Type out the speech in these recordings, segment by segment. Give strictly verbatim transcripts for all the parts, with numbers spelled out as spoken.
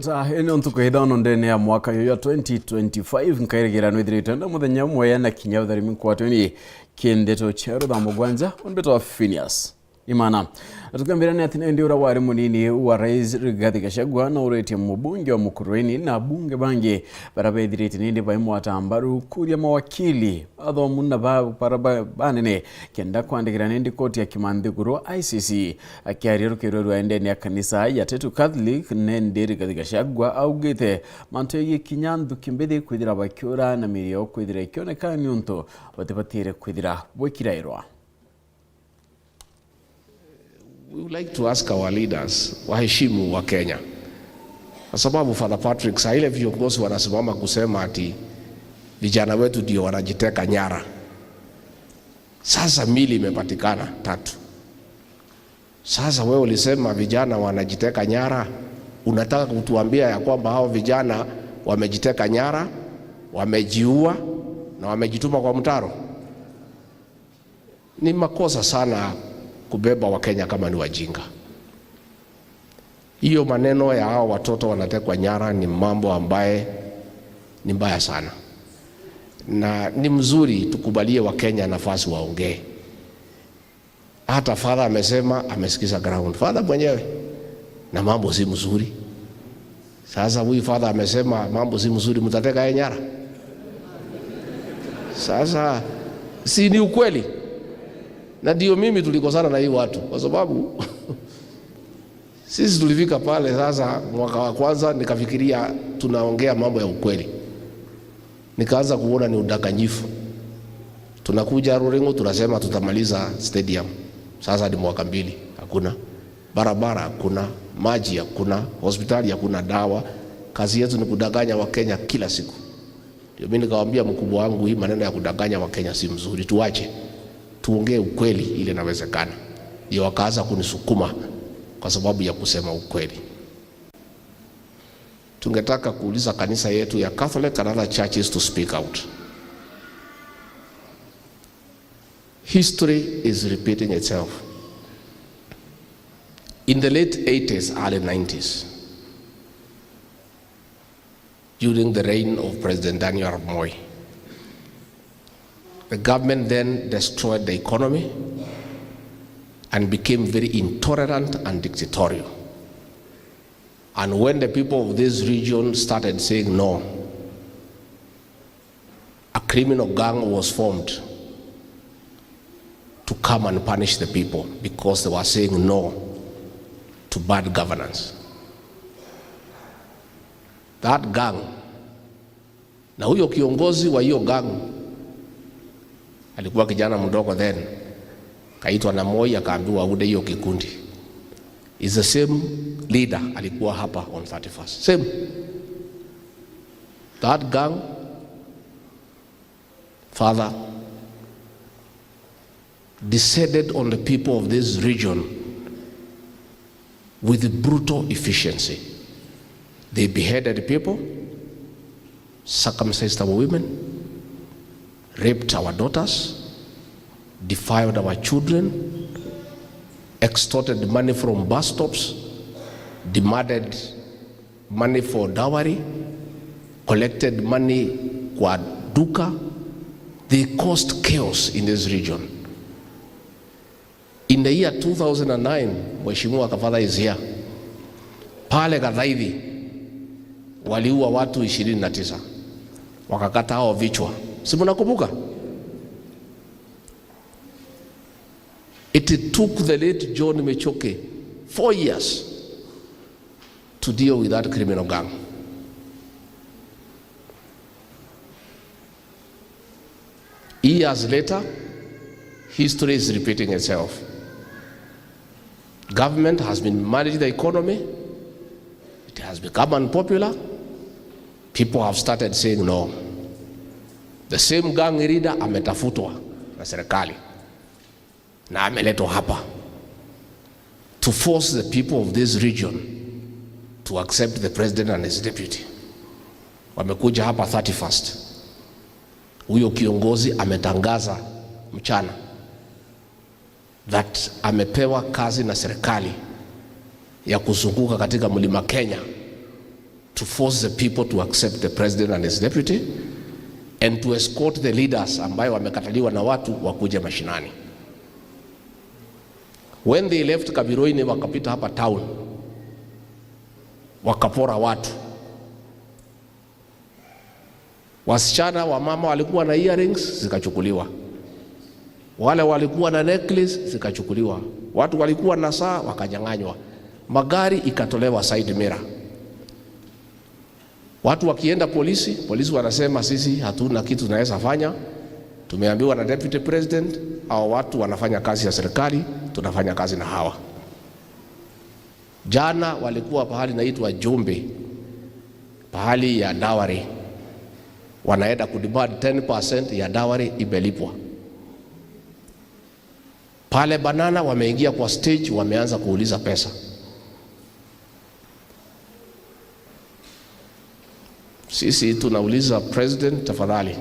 Sa, ino ntuku ya ithano ndene ya mwaka yuyu ya twenty twenty-five, nkairigira nwithirite na muthenya umwe na kinya utharimi nkwatweni kindeto cia rutha mugwanja, unbetwa Phineas Imana. Tukambira ni ati nindi uria wari munini wa rais Rigathi Gachagua na uritie mubunge wa Mukurweini na abunge bangi baria bethirite nindi baimwata mbaru kuria mawakili athomu na ba-, bara ba-, banene kenda kwandikira nindi koti ya kimanthiguru I C C. Akiaria rukirwe rwa ndene ya kanisa ya Tetu Catholic, nindi Rigathi Gachagua augite mantu yegii kinya nthuki mbithi kwithira bakiura na miiri yao kwithira ikioneka niuntu batibatire kwithira bwikirairwa. We would like to ask our leaders waheshimu wa Kenya, kwa sababu Father Patrick, saa ile viongozi wanasimama kusema ati vijana wetu ndio wanajiteka nyara. Sasa mili imepatikana tatu. Sasa wewe ulisema vijana wanajiteka nyara, unataka kutuambia ya kwamba hao vijana wamejiteka nyara, wamejiua na wamejitupa kwa mtaro? Ni makosa sana kubeba Wakenya kama ni wajinga. Hiyo maneno ya hao watoto wanatekwa nyara ni mambo ambaye ni mbaya sana, na ni mzuri tukubalie Wakenya nafasi waongee. Hata father amesema, amesikiza ground. Father mwenyewe, na mambo si mzuri. Sasa huyu father amesema mambo si mzuri, mtateka yeye nyara? Sasa si ni ukweli? Na ndio mimi tulikosana na hii watu, kwa sababu sisi tulifika pale sasa mwaka wa kwanza, nikafikiria tunaongea mambo ya ukweli. Nikaanza kuona ni udanganyifu. Tunakuja Ruring'u, tunasema tutamaliza stadium. Sasa ni mwaka mbili, hakuna. Barabara hakuna, maji hakuna, hospitali hakuna, dawa. Kazi yetu ni kudanganya Wakenya kila siku. Ndio mimi nikawaambia mkubwa wangu, hii maneno ya kudanganya Wakenya si mzuri, tuache. Tuongee ukweli ile inawezekana. Ndio wakaanza kunisukuma kwa sababu ya kusema ukweli. Tungetaka kuuliza kanisa yetu ya Catholic and other churches to speak out. History is repeating itself. In the late eighties, early nineties, during the reign of President Daniel Arap Moi, the government then destroyed the economy and became very intolerant and dictatorial. And when the people of this region started saying no, a criminal gang was formed to come and punish the people because they were saying no to bad governance. That gang, na huyo kiongozi wa hiyo gang alikuwa kijana mdogo then, kaitwa na Moi, akaambiwa aunde hiyo kikundi. Is the same leader alikuwa hapa on thirty-first. Same. That gang, father, descended on the people of this region with brutal efficiency. They beheaded people, circumcised our women, raped our daughters, defiled our children, extorted money from bus stops, demanded money for dowry, collected money kwa duka. They caused chaos in this region. In the year two thousand and nine, Mheshimiwa Kafatha is here. Pale Gathaithi waliua watu ishirini na tisa, wakakata hao vichwa. Si mnakumbuka? It took the late John Michoki four years to deal with that criminal gang. Years later, history is repeating itself. Government has been managing the economy. It has become unpopular. People have started saying no. The same gang leader ametafutwa na serikali na ameletwa hapa to force the people of this region to accept the president and his deputy. Wamekuja hapa thirty-first. Huyo kiongozi ametangaza mchana that amepewa kazi na serikali ya kuzunguka katika Mlima Kenya to force the people to accept the president and his deputy and to escort the leaders ambayo wamekataliwa na watu wakuje mashinani. When they left Kabiroini, wakapita hapa town, wakapora watu. Wasichana, wamama walikuwa na earrings zikachukuliwa, wale walikuwa na necklace zikachukuliwa, watu walikuwa na saa wakanyang'anywa, magari ikatolewa side mirror. Watu wakienda polisi, polisi wanasema, "Sisi hatuna kitu tunaweza fanya, tumeambiwa na deputy president, hao watu wanafanya kazi ya serikali, tunafanya kazi na hawa." Jana walikuwa pahali naitwa Jumbi, pahali ya dowry, wanaenda kudemand ten percent ya dowry imelipwa. Pale Banana wameingia kwa stage, wameanza kuuliza pesa. Sisi tunauliza president, tafadhali,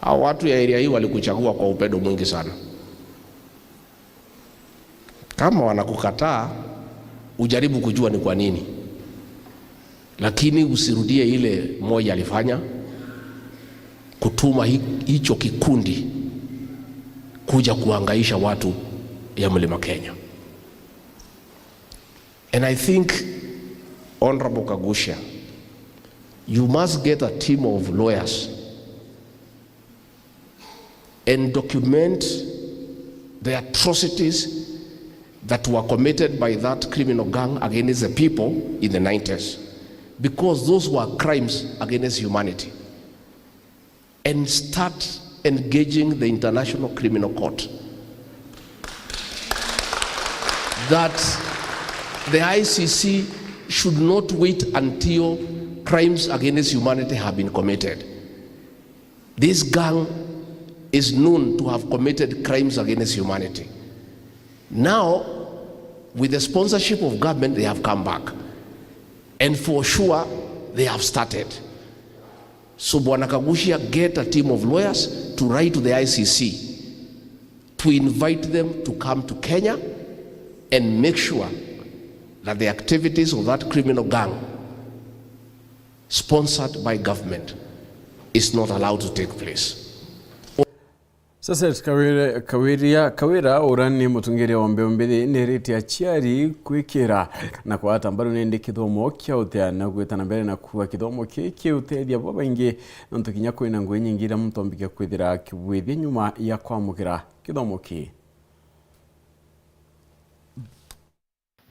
hao watu ya area hii walikuchagua kwa upendo mwingi sana. Kama wanakukataa, ujaribu kujua ni kwa nini, lakini usirudie ile Moi alifanya, kutuma hi-, hicho kikundi kuja kuhangaisha watu ya Mlima Kenya. And I think, Honorable Kagusha, you must get a team of lawyers and document the atrocities that were committed by that criminal gang against the people in the nineties, because those were crimes against humanity, and start engaging the International Criminal Court, that the I C C should not wait until crimes against humanity have been committed. This gang is known to have committed crimes against humanity. Now, with the sponsorship of government, they have come back. And for sure, they have started. So, Bwana Kagushia, get a team of lawyers to write to the I C C to invite them to come to Kenya and make sure that the activities of that criminal gang sponsored by government is not allowed to take place. Sasa Kawira, Kawira, Kawira ura ni mutongeria wa mbeu mbithi ni erite aciari kwikira na kwata mbaru nindi kithomo kia utea na gwita na mbere na kuuga kithomo ki kiutethia babaingi, nontu kinya kwina ngugi nyingi iria muntu ombikia kwithira akibwithia nyuma ya kwamukira kithomo ki.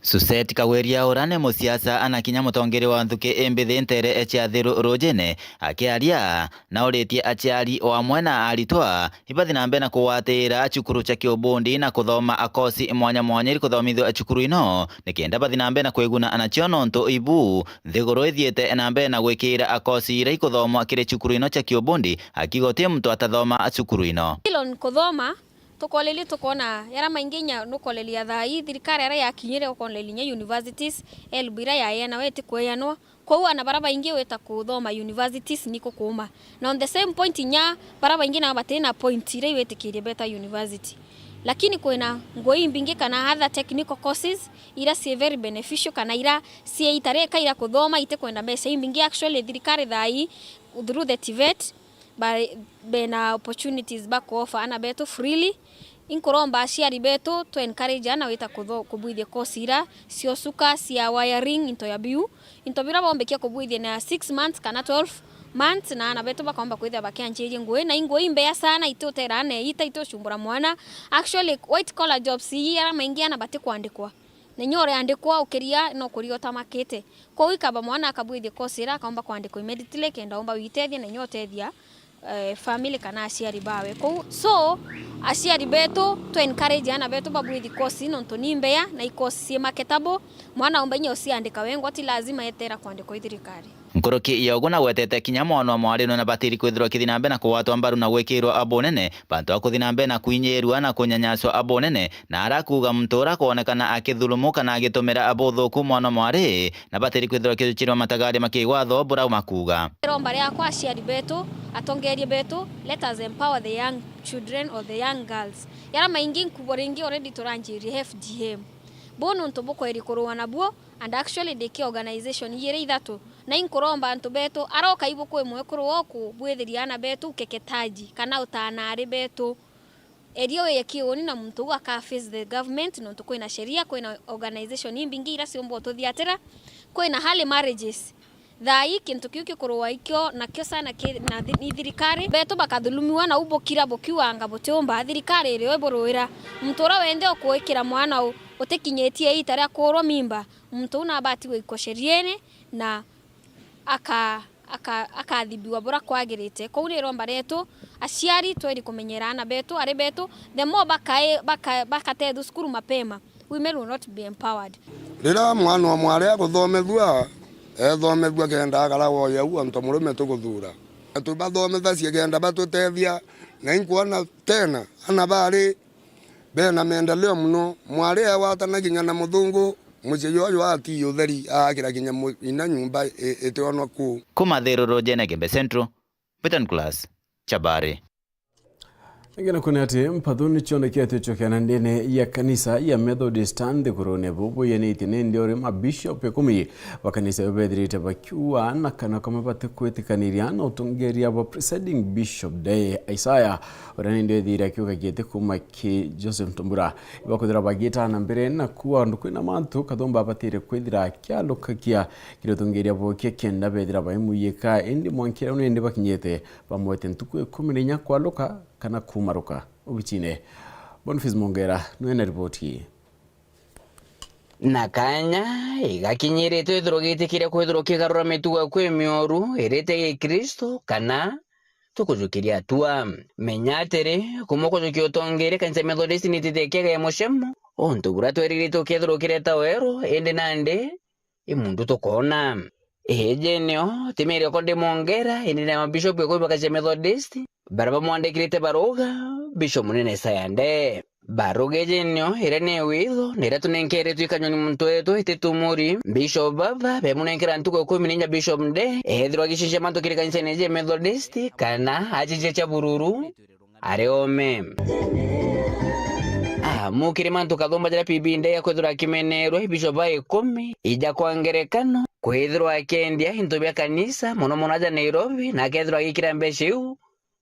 Suset Kagwiria ura ni musiasa ana kinya mutongeria wa nthuki imbithi ntere cia Thiru Rujine akiaria, na uritie aciari o amwe na aritwa ibathi na mbere na kugwatira cukuru cia kiubundi na kuthoma akosi mwanya mwanya iri kuthomithua cukuru ino, nikenda bathi na mbere na kwiguna nacio, nontu ibu nthiguru ithiite na mbere na gwikira akosi iria ikuthomwa kiri cukuru ino cia kiubundi, akiuga uti muntu atathoma cukuru ino. Elon kuthoma Tukoreria tukoona jaria maingi inya nukoreria thaa ii, thirikari aria yakinyire ukoreria inya universities, HELB iria yaeanwa iti kweanwa. Kwou ana baria baingi wita kuthoma universities ni kukuuma. Na on the same point inya baria baingi nao bati na point iria iwitikirie beta university. Lakini kwina ngugi imbingi kana other technical courses iria cii very beneficial kana iria cii itarika iria kuthoma itikwenda mbeca imbingi. Actually, thirikari thaa ii through the TVET, ba-, bena opportunities ba ku offer ana betu freely. Inkuromba aciari betu tu encourage ana wita kutho-, kubwithia course ira cia usuka, cia wiring, into ya biu, into bira bombikia kubwithia na six months kana twelve months, na ana betu bakomba kwithia bakianjiria ngugi, na i ngugi imbea sana, itiutera ana eita, itiucumbura mwana. Actually, white collar jobs ii, ara maingi ana batikwandikwa. Na inya uriandikwa ukiria no kuria utamakite. Kwou ikaba mwana akabwithia course ira akaomba kwandikwa immediately kenda omba witethia na inya utethia, eh, family kana aciari bawe. Kwou, so, aciari betu, tu encourage ana betu babwithi course nontu ni mbeya na i course ci marketable. Mwana omba inya uciandika wengwa, ti lazima etera kwandikwa i thirikari. Nkuruki ya ugu nagwetete kinya mwana wa mwari nona batiri kwithirwa kithi na mbere na kugwatwa mbaru na gwikirwa abunene, bantu a kuthi na mbere na kwinyirua na kunyanyaswa abunene, na arakuuga muntu ura akwonekana akithulumu kana agitumira buthuku mwana wa mwari, na batiri kwithirwa kiuchirwa matagaria ma kigwatho bura makuuga. Iromba riakwa aciari betu, atongeria betu, let us empower the young children or the young girls. Yara maingi nkubo ringi already turanjirie F G M. Bu nuntu bukweri kurua nabuo, And actually, ndi ki organization igiri ithatu, na inkuromba antu betu, aroka ibukwi mwekuru woku bwithiria ana betu ukeketaji, kana utanari betu. Eria uye kiuni na muntu uu aka face the government, nontu kwina sheria, kwina organization imbingi iria ciumba ututhiatira, kwina early marriages. Thaa ii kintu kiu kikurua ikio, nakio sana ki na thi-, ni thirikari. Betu bakathulumiwa na u bukira bukiuga anga butiumba, thirikari irio iburuira. Muntu uria wenthe ukuikira mwana u-, utikinyitie iita ria kuurwa mimba, muntu uu nabati gwikwa sheriene na aka-, aka-, akathibiwa buria kwagirite. Kou ni iromba rietu, aciari tweri kumenyera ana betu, ari betu, the more bakai-, baka-, bakatethua cukuru mapema, women will not be empowered. Riria mwana o mwari aguthomethua, ethomethua kenda akara woya u antu murume tuguthuura. Tubathomethacie kenda batutethia, na inkwona tena ana bari bena maendeleo mono. Mwari egwatana kinya na muthungu, mucii jojo atii utheri, aakira kinya mu-, inya nyumba i-, itionwa kuu. Kuma Thiruru jene Gembe Central, Beton Class, Chabari. Ingi naku ni ati mpathu ni cionekete icokena ndene ya kanisa ya Methodist nthigurune bubu yenitie ni ndiori mabishop ikumi ba kanisa iyo bethirite bakiuga na kanua kamwe batikwitikaniria na utongeria bwa presiding bishop Ndee Isaya, uria ni ndio ethire akiuga giete kuma ki Joseph Ntumbura. Ibakwithira bagiita na mbere na kuuga undu kwina mantu kathumba abatire kwithira akialukagia kiri utongeria bwao kia kenda bethira baimuyika, indi mwanka riu nindi bakinyite bamwete ntuku ikumi na inya kwaluka kana kumaruka obicine. Boniface Mongera niwe na riboti ii. Na kaanya igakinyiritwe ithirwa gitikire kwithirwa kigarura mitugo kwi mioru irite gikristo, kana tukujukiria atua. Menya atiri, kumwe kujukia utongeria kanisa Methodist ni tithekega ya mucemo, untu buria tweriritwe ukethirwa ukireta weru, indi nandi i muntu tukoona. Iji nio ti mieri yakwa ndimongera, indi ni mabishopu ikumi ba kanisa Methodist, baria bamwandikirite baruga, Bishop Munene Isaya Ndee. Baruga iji nio iria ni witho, na iria tunenkeretwe ikanywa ni muntu wetu ititumuri. Bishop baba bemunenkera ntuku ikumi na inya Bishop Ndee, ethirwa agicinca mantu kiri kanisene iji ya Methodist, kana acince cia bururu, ari ome. Amukire mantu kathumba jaria P B Ndee akwithirwa akimenerwe, bishop ba ikumi, ija kwa ngerekano, kwithirwa akiendia into bia kanisa, mono mono aja Nairobi, na akethirwa agikira mbeca iu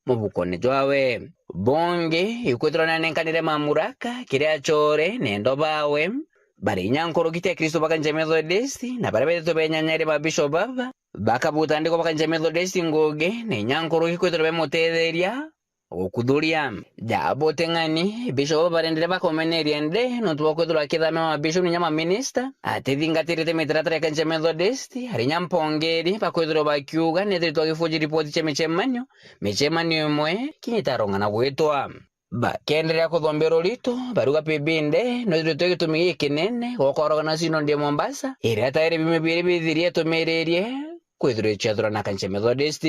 mubukone jwawe. Bungi, ikwithirwa nanenkanire mamuraka kiri achore na endo bawe, bari inya nkuruki tia Kristo ba kanisa Methodist, na baria bethitwe benyanyere ba bishop baba, bakabuta ndiko ba kanisa Methodist ngugi, na inya nkuruki kwithirwa bemutetheria gukuthuria. Ja buteng'ani, bishop barendere bakomeneria Ndee nontu bwa kwithirwa akithamia mabishop na inya maminista, atithingatirite mitaratara ya kanisa Methodist, ari inya mpongeri bakwithirwa bakiuga nethiritwe agibuji ripoti cia micemanio, micemanio imwe kinya itarongana gwitwa. Bakenderea kuthombia rurito, baruga P B Ndee no ithiritwe gitumi gikinene gwa kworogana na Synod ya Mombasa, iria tairi biumia biiri bithirie itumiririe kwithirwa ichiathurana kanisa Methodist.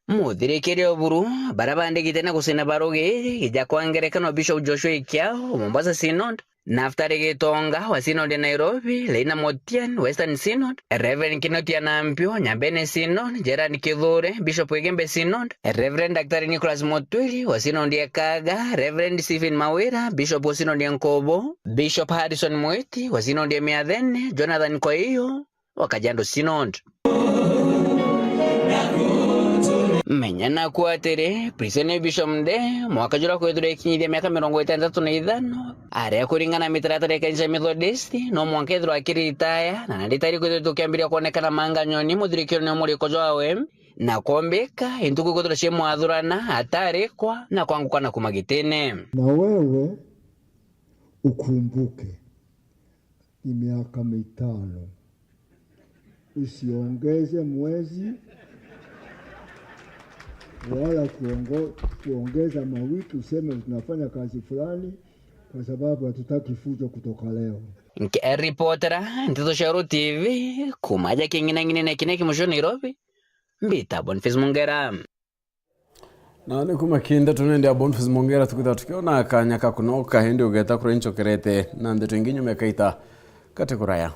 Muthirikiria o buru, baria bandikite na gucina barugi, ija kwa ngerekano Bishop Joshua Ikiao, Mombasa Synod, Naftali Gitonga wa Synod ya Nairobi, Leina Motian, Western Synod, Reverend Kinoti Anampio, Nyambene Synod, Gerard Kithure, Bishop Igembe Synod, Reverend Daktari Nicholas Motwiri wa Synod ya Kaga, Reverend Stephen Mawira, Bishop wa Synod ya Nkobo, Bishop Harrison Mwiti wa Synod ya Miathene, Jonathan Koiyo, wa Kajiado Synod. Menya naku atiri, Priscilla Bishop Ndee, mwaka juria kwithirwa ikinyithia miaka mirongo itantatu na ithano, aria kuringana na mitaratara ya kanisa ya Methodist, no mwanka ethirwa akiritaya, na nandi tairi kwithirwa tukiambiria kwonekana manganyoni muthirikirone muriko jwawe, na kwombika, intuku kwithirwa ciimwathurana, atarikwa, na kwanguka na kuma gitine. Na wewe ukumbuke, ni miaka mitano. Usiongeze mwezi wala kuongo-, kuongeza mawiki useme tunafanya kazi fulani, kwa sababu hatutaki fujo kutoka leo. Nkiripotera Nteto cia Uru T V, kuma aja king'inang'inene kine kimucio Nairobi, mbita Boniface Mungera. Na ni kuma kinda tunende ya Boniface Mongera, tukwithirwa tukiona kanya ka kunoka, indi ugeta kuria inchokerete na ndeto ingi nyuma ya kaita kati kuraya.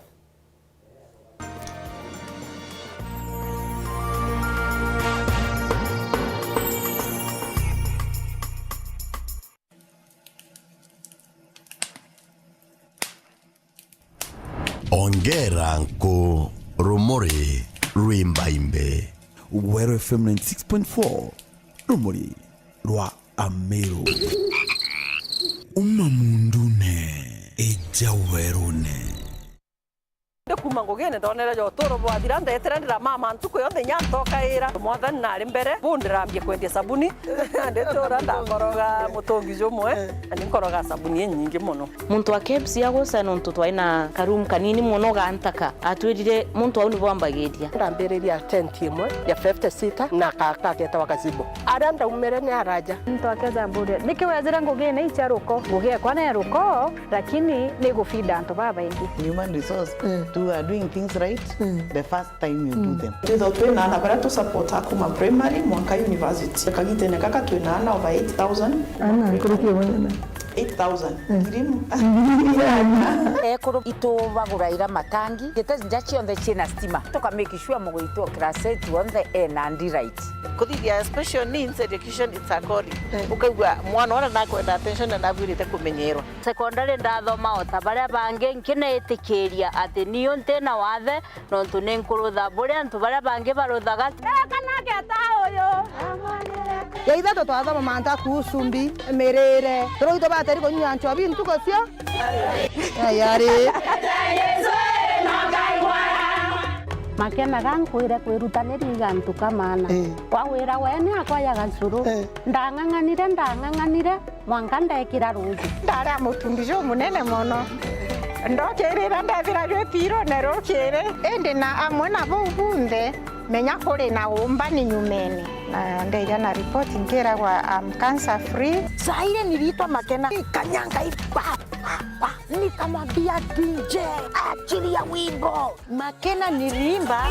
O Ongera nku, rumuri rwimbaimbe. Weru F M ninety six point four, rumuri rwa Ameru. Uma mundune, ija werune. Ndi kuuma ngugine ndonere ja uturo bwathira, ndetire ndiramama ntuku yonthe inya ntokaira. Mwathani nari mbere, bu ndirambie kwendia sabuni. Nditura ndakoroga mutungi jumwe, na ninkoroga sabuni inyingi mono. Muntu wa K F C aguca nontu twai na karoom kanini mono ga ntaka. Atwirire muntu au nibo ambagiria. Ndambiriria tent imwe ya fifty seater na kaka ketawa Gazebo. Aria ndaumire ni araja. Muntu akeza amburia, "Niki wejire ngugine icia ruko?" Ngugi ekwa ni ruko, lakini ni gufida antu babaingi. Human resource, mm, who are doing things right, mm, the first time you do, mm, them. Twithagwa twi na ana baria tu support a kuma primary mwanka university. Kagitene gaka twi na ana over eight thousand. Ana nkuruki ya magana? Eight thousand. Mm. Ngiri m-, ekuru itu baguraira matangi, gite nja cionthe ciina stima. Tuka make sure mugwi itu o class eight wonthe ena ndi right. Kuthithia special needs education, it's a calling. Mm. Ukaigua mwana ona nakwenda attention na nabwirite kumenyerwa. Secondary ndathoma o ta baria bangi, nkinetikiria ati niu ntina wathe, nontu ni nkurutha buria antu baria bangi baruthaga. Kana geta uyu. Ya ithatu twathoma mantu a kuhusu mbi, mirire. Turu itu bateri kunyua nchobi ntuku cio. Ai, ari. Makenaga nkwire kwirutaniria iga antu ka maana. Eh. Kwa wira wene akwa ya gacuru. Eh. Ndang'ang'anire, ndang'ang'anire. Mwanka ndekira ruuji. Ndari a mutumbi jumunene mono. Ndokirira ndethira jwi tiirune rukiri. Indi na amwe na buu bunthe, menya kuri na uumbani nyumene. Na ndeja na ripoti nkiragwa, I'm cancer free. Saire niliitwa Makena. Kanyanga hivi, pa, pa, pa. Nikamwambia D J, achilia wimbo. Makena ni rimba.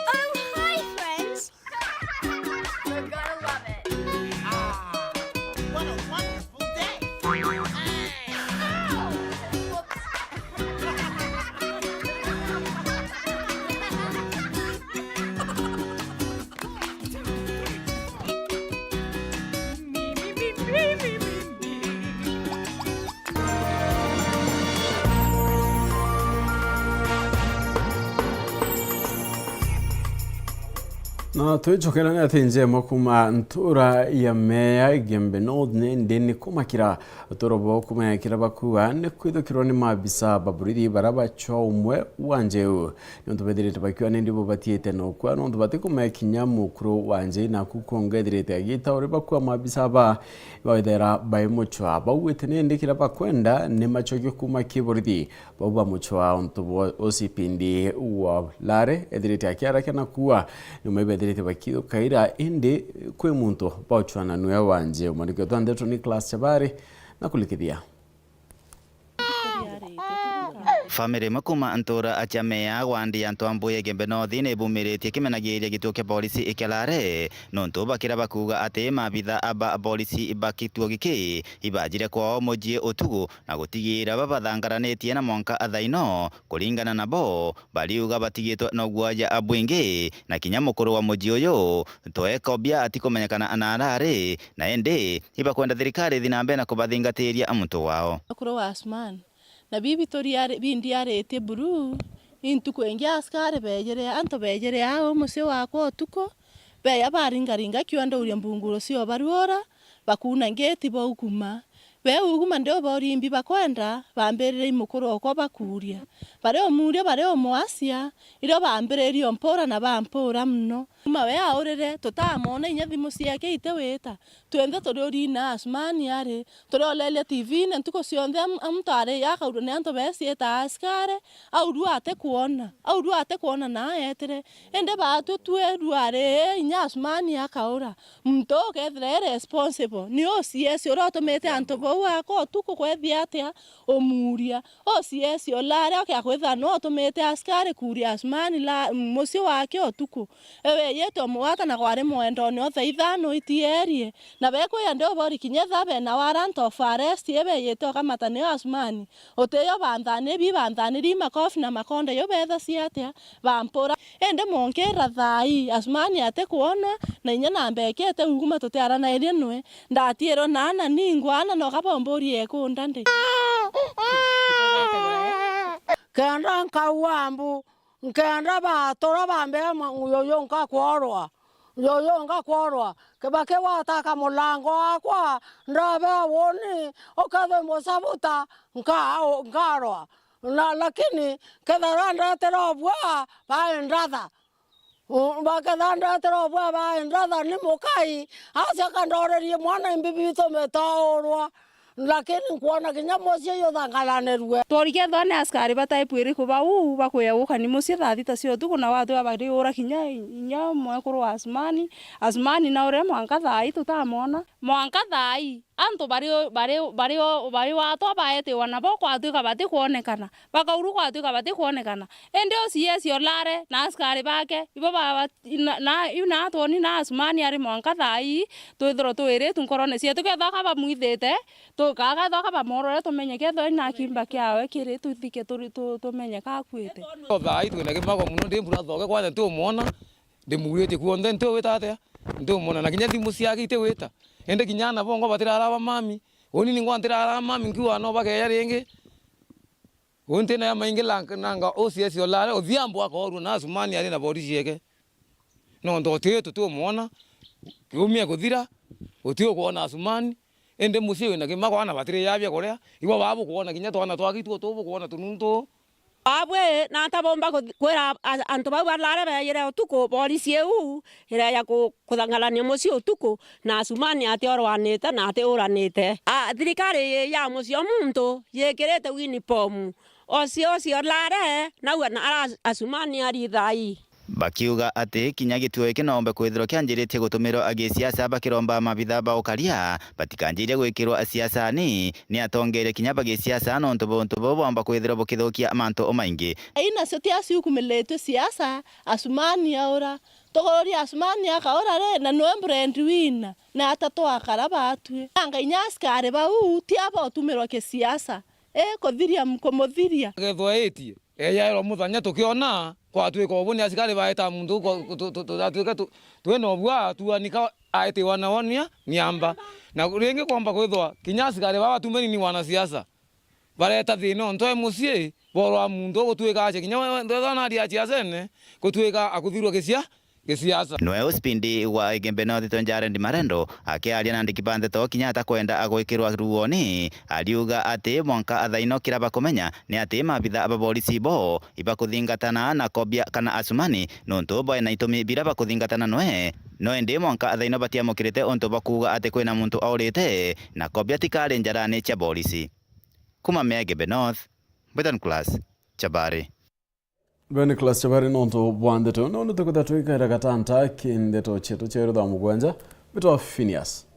Oh, hi, friends. You're gonna love it. Ah, what a wonderful day. Ow! Whoops. Na twicokerania ati njema kuma ntura ya Meya Igembe North, nindi ni kumakira uturo bwao kumekira bakua ni kwithukirwa ni maabisa ba borithi bara bacwa umwe wa njeu. Niuntu bethirite bakiuga nindi bo batiite na ukua, niuntu batikumekinya mukuru wa njei, naku kwonga ethirite agita uri bakua maabisa ba bawethera bai mucwa. Bauite nindi kira bakwenda ni macokie kuma ki borithi. Bau ba mucwa untu bwa O C P Ndii wa Lare ethirite akiarakia na kuua, nyuma ibethirite bakithukaira, indi kwi muntu baucwana nwe wa njeu. Mwandiki wetu wa ndeto Nicholas Chabari na kulikithia. Family imwe kuma ntura cia Meya wandi ya Ntwambui Igembe North ni ibumiritie kimenagiria gituo kia polisi kia Lare, nontu bakira bakuuga ati maabitha ba polisi ba kituo giki ibajire kwao mucii utuku na gutigira babathangaranitie na mwanka thaa ino. Kuringana nabo, bariuga batigitwe na uguaja bwingi, na kinya mukuru wa mucii uyu, Toeka Obia, atikumenyekana na arari, na indi ibakwenda thirikari ithi na mbere na kubathingatiria muntu wao. Mukuru wa Asman, na bibi turiari-, bindiaritie buru, i ntuku ingi askari bejire, antu bejire au mucii wakwa utuku, beya baringaringa kiundo uria mbunguru cio baruura, bakuuna ngiti baukuma. Be uguma ndio borimbi bakwenda, bambirire i mukuru okwa bakuuria. Bari umuuria, bari umwacia, irio bambiririe umpura na bampura mono. Kuma we aurire, tutamwona inya thimu ciake ite wita. Twenthe turi urina Asumani ari, turi oleria T V-ini ntuku cionthe, am-, muntu ari akaurwa ni antu beciita askari, aurua atikwona, aurua atikwona na aetire. Indi batwi twerua ari, inya Asumani akaura. Muntu uu ukethira e responsible, ni O C S uria utumite antu bau aka utuku kwethia atia umuuria. O C S o Lare ukia kwithira no utumite askari kuuria Asumani la, mucii wake utuku. Ewe Yete umugwata na kwari mwendone othe ithano itierie, na bekwija ndi ubori kinya etha bena warrant of arrest ibeyite ukamata nio Asumani. Utiyo banthani bi banthanirie makofi na makonde yo betha ciatia bampura. Indi munkira thaa ii, Asumani atikwonwa, na inya namba ekete nguma tutiaranairie nwe. Ndatiirwe naana ningwa ana noka bomburie ekunda ndi. Kenda nkaua mbu, nkenda batura bambia ma-, yuyu nkakworwa, yuyu nkakworwa. Kibaki wataka mulango wakwa, ndabea woni, ukethwe mucabuta, nka-, nkarwa. Na lakini kethira ndetera obua, baindatha. U-, baketha ndetera obua baindatha ni mukai, acio akandorerie mwana imbibi tumetaurwa, lakini nkwona kinya mucii juthangaranirue. Twori kethwa ni askari ba type iriku bau bakwia gukani mucii thaa thita cia utuku, na watwika bariura kinya inya mwekuru wa Asumani. Asumani na uria mwanka thaa ii tutamwona. Mwanka thaa ii, antu bari, bari, bari, bari watwa baetiwa nabo kwatwika batikwonekana, bakauru kwatwika batikwonekana. Indi ucio Olare na askari bake, ibo ba, ba, na, na, iu na atwoni na Asumani ari mwanka thaa ii, twithirwa twiritu nkorone cietu, kethwa ka bamwithite, tu-, ka kethwa ka bamworore, tumenye kethwa ina kimba kiawe kiri, tuthike turi, tu-, tumenye ka akuite. Thaa ii twina kimako mono, ndi mbura thoge kwanja ntiumwona, ndimuritie kuonthe ntiwita atia, ntiumwona, na kinya thimu ciake itiwita. Indi kinya ana bongwa batirara ba mami. Uni ningwa ntirara mami, nkiuga no bakeja ringi. Uni ntina ya maingi la-, nanga ucio Olare, Odhiambo akoorua na Asumani ari na bori cieke. Nontu uti tutiumwona, kiumia kuthira, uti ukwona Asumani. Indi mucii wina kimako, ana batiri ya bia kuria, ibo baa bukwona kinya twana twakitu tubukwona tununtu. Babwi, na ata bomba kuthi-, kwira a-, antu bau barare beejire utuku, borisi iu ireeja ku-, kuthangarania mucii utuku, na Asumani atiorwanite na atiuranite. A, thirikari ya mucii o muntu yikirite uniform, ocio, ocio rare, nau na ara Asumani ari thaa ii. Bakiuga ati kinya gituo giki noombe kwithirwa kianjiritie gutumirwa agisiasa bakiromba mabitha ba ukaria batikanjirie gwikirwa siasani ni atongeria kinya bagisiasa, nontu buntu buu bwomba kwithirwa bukithukia mantu umaingi. Inacio tia ciukumiritue siasa, Asumani aura. Tukururia Asumani akaura ri, na niwe breadwinner, na ata twakara batwi? Anga inya askari bau ti aba utumirwa kisiasa, i kuthiria, kumuthiria? Agethwa itie. Eejairwa muthenya tukiona kwatwika ubu ni asikari baeta muntu ku-, tu-, tu-, tu-, atwike tu-, twina ubua tuani ka aitiwa na wonia ni amba. Na ringi kwomba kwithwa kinya asikari baa batumeni ni wanasiasa bareta thina untu e mucii borwa muntu ugutwika acia kinya we, we, ndwethwa nari aciasene gutwika akuthirwa gisia-, gisiasa. Nwe Uspindi wa Igembe North Tonjaren Marendo akiaria na andiki ba ndeto kinya atakwenda agwikirwa ruoni, ariuga ati mwanka athaino kira bakumenya ni ati mabitha ba borisi bo ibakuthingatana na Kobia kana Asumani, nontu bwena itumi bira bakuthingatana nwe. No indi mwanka athaino batiamukirite untu bakuuga ati kwina muntu aurite, na Kobia tikari njarani cia borisi. Kuma Meagembe North, Mbwetan Class, Chabari. Mbwetan Class Chabari nontu bwa ndeto, no nitukwita twikaira gatanta ki ndeto cietu cia thaa mugwanja, mbitwa Phineas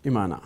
Imana.